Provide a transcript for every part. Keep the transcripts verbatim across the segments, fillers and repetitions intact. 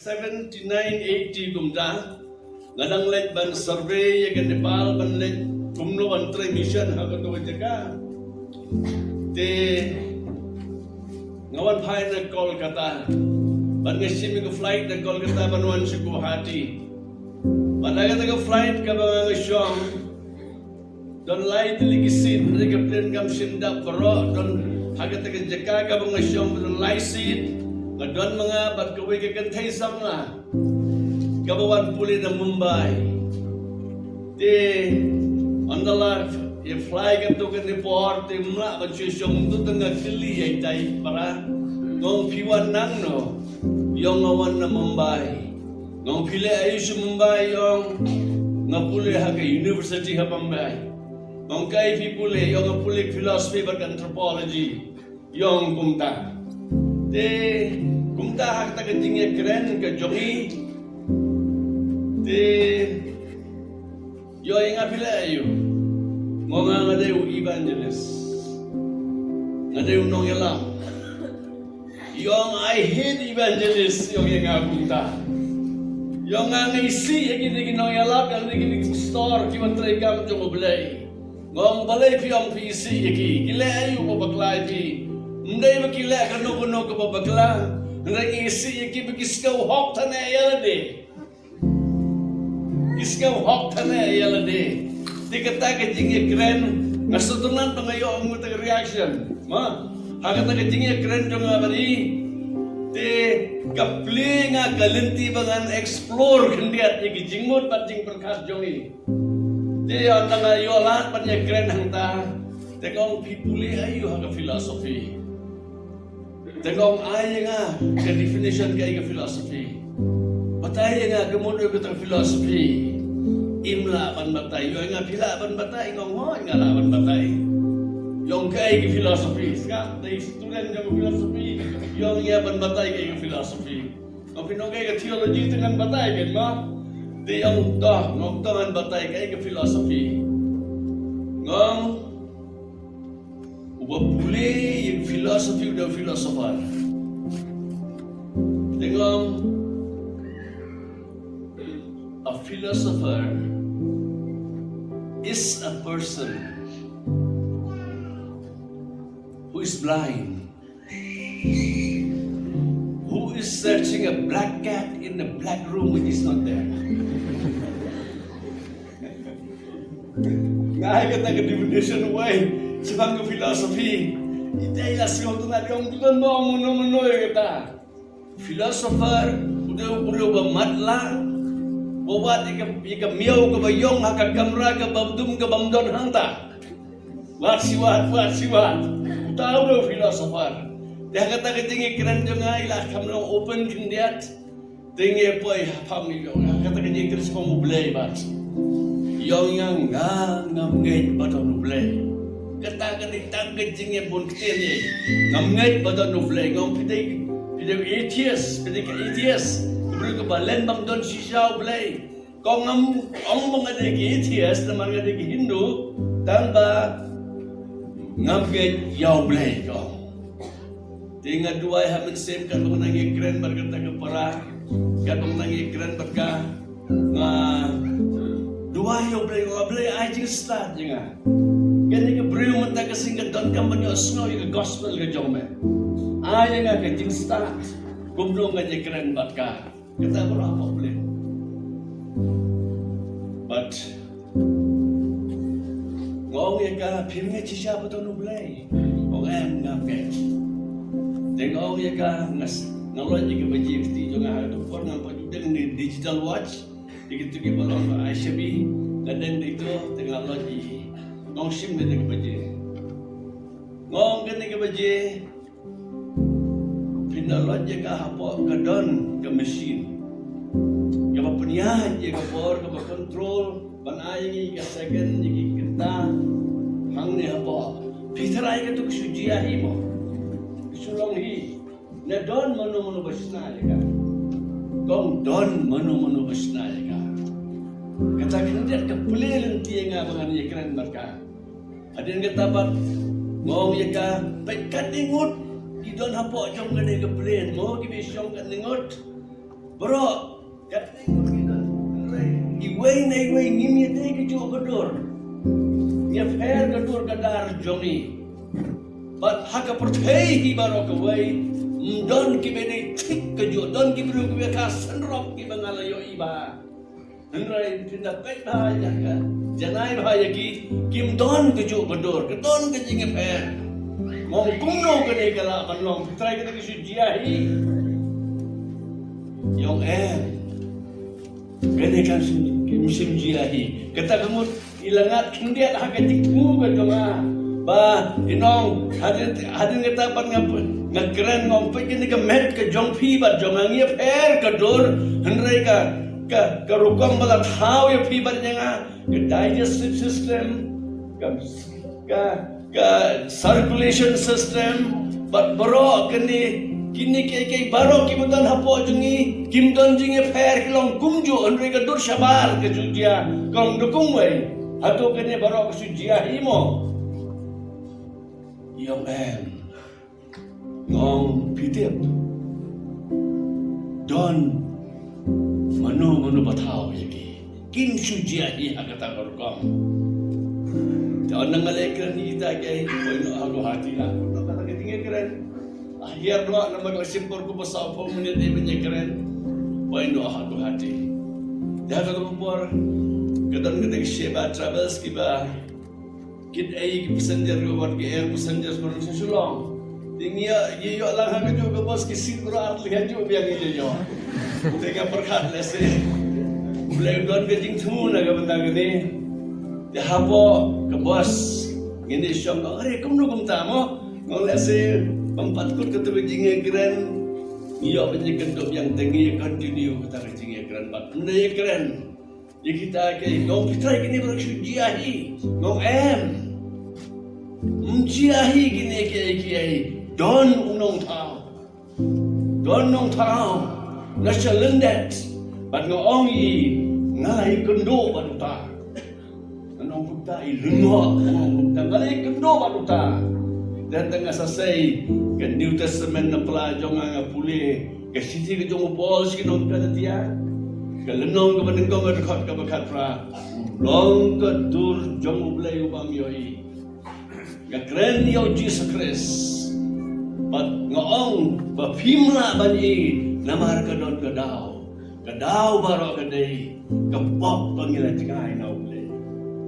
Seventy-nine eighty kumta, nga dang leit ban survey ïa ka Nepal, ban leit kumno ban trei mission ha kato ka jaka. Te nga wan phai na Kolkata, ban nga shim ïa ka flight na Kolkata ban wan sha Guwahati. Bad ha kata ka flight kaba nga shong, don lai tylli ki seat, hynrei ka plane kam shym dap baroh, don ha kata ka jaka kaba nga shong don lai seat, nga don ma nga bad kawei ka kynthei samla kaba wan pule na Mumbai. Te ynda la ïa fly kato kane por te ym lah ban shu shong, to tang nga kylli ïa itai i para, nga ong phi wan nangno? I ong nga wan na Mumbai. Nga ong phi leh aïu sha Mumbai? I ong nga pule ha ka university ha Mumbai. Nga ong kaei phi pule? I ong nga pule philosophy bad anthropology. I ong kumta. Te kumta ha kata ka jingïakren ka jong i, te i ong ïa nga phi leh aïu? Nga ong nga dei u evangelist. Nga dei u nongïalam. I ong I hate evangelist, i ong ïa nga kumta. I ong nga, nga isih ïa kine ki nongïalap, ïa kine ki pastor, kiba trei kam jong U Blei. Nga ong balei phi ong phi isih ïa ki? Ki leh aïu ba bakla ïa phi? Ym dei ba ki leh kano kano kaba bakla, hynrei nga isih ïa ki ba ki sngew hok than ïa lade. Ki sngew hok than ïa lade. Te kata ka jingïakren, nga sngewtynnat ba nga ïoh ong kata ka reaction. Ma, ha kata ka jingïakren jong nga bad i, te ka plie nga ka lynti ba ngan explore khyndiat ïa ki jingmut bad jingpyrkhat jong i. Te ynda nga ïoh lad ban ïakren hangta, te ka ong phi pule aïu ha ka philosophy? Te nga ong ai ïa nga ka definition kaei ka philosophy. Batai ïa nga ka mut ïa ka philosophy. Im lah ban batai, ïa nga phi lah ban batai, nga ong hooid nga lah ban batai. I ong kaei ka philosophy, sngap, dei student ka philosophy. I ong ïa ban batai kaei ka philosophy. Nga ong phi ong kaei ka theology te ngan batai kan ma. Te i ong to, nga ong to ngan batai kaei ka philosophy. Nga ong uba pule ïa philosophy u dei u philosopher. Te nga ong, a philosopher is a person who is blind, who is searching a black cat in a black room which is not there. Nga ai kata ka definition wei shaphang ka philosophy. Ita i la sngewtynnat, ka ong, phi don ba ong mano mano ïa kata. Philosopher u dei u briew ba matlah, ba wad ïa ka, ïa ka miaw kaba ïong ha ka kamra kaba dum kaba ym don hangta. Wad shi wad, wad shi wad. Uta u dei u philosopher. Te ha kata ka jingïakren jong nga i la kham long open khyndiat. Te nga poi ha pham i ong, ha kata ka jingïakren shaphang U Blei bad i ong ïa nga, ngam ngeit ba don U Blei. Kata ka dei tang ka jingïabun ktien ïa i. Ngam ngeit ba don U Blei. Nga ong phi dei, phi dei atheist, phi dei ka atheist. U briew kaba len bym don shisha U Blei. Ka ong ngam ong ba nga dei ka atheist namar nga dei ka Hindu, tang ba ngam ngeit ïa U Blei, ka ong. Te nga duwai ha mynsiem katba nga nang ïakren bad kata ka para, katba nga nang ïakren bad ka, nga duwai ïa U Blei, nga, Blei ai jingstad ïa nga. Kane ka briew mynta ka sngi ka donkam ban ïohsngew ïa ka gospel ka jong me. Ai ïa nga ka jingstad kumno ngan ïakren bad ka. Kata baroh hapoh plane. But nga ong ïa ka, phim ngeit shisha ba don U Blei? Ong em, ngam ngeit. Te nga ong ïa ka, nga s-, nga loit ïa ka baje kti jong nga ha ka por, ngam pat ju deng digital watch. Ïa kito kiba long ba ai shabi, nga deng da ito, te nga loit ïa i. Nga ong shim kane ka baje. Nga ong kane ka baje, phin da loit ïa ka hapoh ka don ka machine kaba pynïaid ïa ka por, kaba control ban ai ïa ngi ka second, ïa ki kynta hangne hapoh. Phi tharai kato ka shu jia hi mo? Ka shu long hi? Ne don mano mano ba shna ïa ka? Kong don mano mano ba shna ïa ka. Kata khyndiat ka plie lynti ïa nga ba ngan ïakren bad ka. Hadien kata pat nga ong ïa ka, peit katne ngut ki don hapoh jong kane ka plane, mo, kiba shong katne ngut. Baroh, kat iwei na iwei ngim ïadei kajuh ka dur. Ngi pher ka dur ka dar jong ngi. Bad ha ka pyrthei hi baroh kawei, ym don kiba dei thik kajuh, don ki briew kiba ka synrop kiba nga la ïohi ba. Hynrei phin da peit bha ïa ka janai bha ïa ki, kim don kajuh ka dur, ka don ka jingïapher. Ngong kumno kane ka lah ban long, Trai kata ka shu jia hi. Ïong em. Kane kan shu kim shim jia hi. Kata ka mut i la ngat khyndiat ha ka jingthmu ka jong nga. Ba i nong hadien hadien kata pat nga nga kren ngong peit kane ka met ka jong phi bad jong nga ngi pher ka dur hynrei ka ka ka rukom ba la thaw ïa phi bad ïa nga ka digestive system ka ka ka circulation system bad baroh kane kine kiei kiei baroh kiba don hapoh jong ngi kim don jingïapher ki long kumjuh hynrei ka dur shabar ka shu jia ka long da kumwei. Hato kane baroh ka shu jia hi mo? Ïong em. Ngong phi tip. Don mano mano ba thaw ïa ki. Kim shu jia hi ha kata ka rukom. Te ynda nga la kren ïa kita kiei, poi noh ha Guwahati la. Kata ka jingkren. Ah, hiar noh namar ka shim por kumba saw phew minit dei ban ïakren. Poi noh ha Guwahati. Te ha kata ka por ka don kata ka Sheba Travels kiba kit ei ki passenger ki wan ki air passengers ba don sha Shillong. Te ngi ïa ïoh lang ha kajuh ka bus ki seat baroh ar tylli hajuh biang ngi ïa ïoh. Te nga pyrkhat lehse U Blei u don ka jingthmu na ka bynta kane. Te hapoh ka bus ngin ïa shong ka, are kumno kumta mo? Ngong lehse bym pat kut katu ka jingïakren. Ngi ïoh ban ïakynduh biang te ngi ïa continue kata ka jingïakren bad ym da ïakren. Ïa kita kiei, ngong phi trai kine baroh shu jia hi. Ngong em. Ym jia hi kine kiei kiei. Don u nongthaw. Don nongthaw. Na sha lyndet. Bad nga ong i nga la ïakynduh bad uta. Nga ong uta i lyngngoh. Nga ong uta nga la ïakynduh bad uta. Dan tang nga sa sei ka New Testament na pla jong nga nga pule ka shithi ka jong u Paul sha ki nong Galatia. Ka lynnong kaba nyngkong ka dkhot kaba khatphra. Long ka dur jong U Blei uba ym ïohi. Nga kren ïa u Jisu Khrist. Bad nga ong ba phim lah ban ïohi namar ka don ka daw. Ka daw baroh ka dei ka pop ba ngi la jngai na U Blei.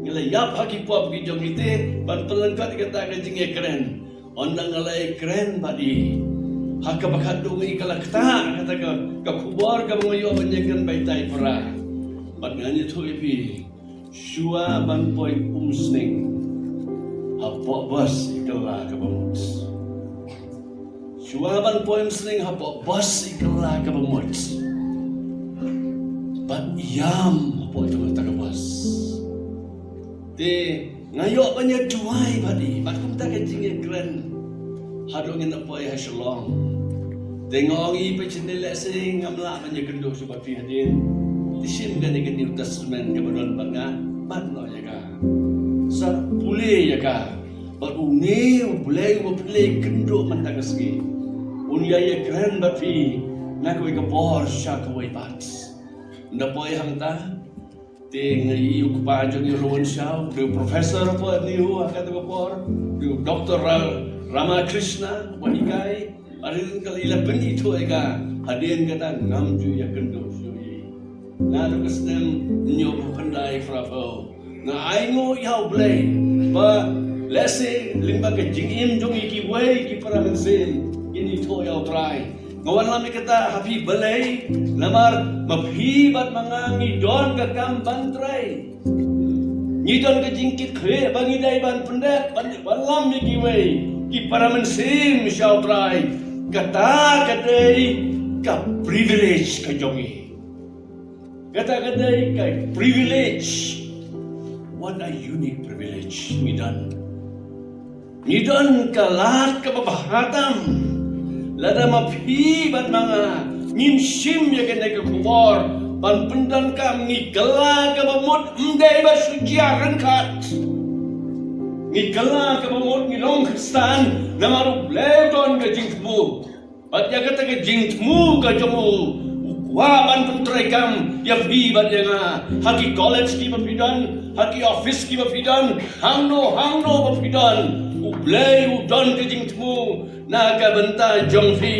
Ngi la ïap ha ki pop ki jong ngi te ban pynlyngkot ïa kata ka jingïakren. Ynda nga la ïakren bad i ha kaba khadduh ngi ka la ktah kata ka, ka khubor kaba nga ïoh ban ïakren bad itai para. Bad ngan ïathuh ïa phi shuwa ban poi umsning hapoh bus i kylla kaba mut. Shuwa ban poi umsning hapoh bus i kylla kaba mut. Bad ïam hapoh jong kata ka bus. Te nga ïoh ban ïa duwai bad i bad kumta ka jingïakren. Haduh ngin da poi ha Shillong. Te nga ong i peit shane lehse ngam lah ban ïakynduh shuh bad phi hadien. Te shim kane ka New Testament kaba don bad nga bad noh ïa ka. Sa pule ïa ka. Bad une U Blei uba phi la ïakynduh mynta ka sngi un ïa ïakren bad phi na kawei ka por sha kawei pat. Nda poi hangta. Te nga ïohi u kpa jong ngi u la wan shaw, u dei u professor hapoh N Y U ha kata ka por, u dei u Doctor Ra-, Ramakrishna, uba hikai, hadien ka la i la pynithuh ïa ka, hadien kata ngam ju ïakynduh shuh ïa i. Naduh ka snem hynñiewphew khyndai phra phew. Nga ainguh ïa U Blei, ba lehse lyngba ka jingim jong ngi kiwei ki para mynsiem, kin ithuh ïa U Trai. Nga wanlam ïa kata ha phi balei, namar ma phi bad ma nga ngi don ka kam ban trei. Ngi don ka jingkitkhlieh ba ngi dei ban pyndep, ban, ban lam ïa kiwei ki para mynsiem sha U Trai. Kata ka dei ka privilege ka jong ngi. Kata ka dei ka privilege. What a unique privilege ngi don. Ngi don ka lad kaba bha tam. Lada ma phi bad ma nga ngim shim ïa kane ka khubor ban pyndonkam, ngi kylla kaba mut, ym dei ba shu jia ryngkat. Ngi kylla kaba mut, ngi long Khristan namar U Blei u don ka jingthmu. Bad ïa kata ka jingthmu ka jong u, u Kwah ban pyntreikam ïa phi bad ïa nga, ha ki college kiba phi don, ha ki office kiba phi don, hangno hangno ba phi don. U Blei u don ka jingthmu na ka bynta jong phi.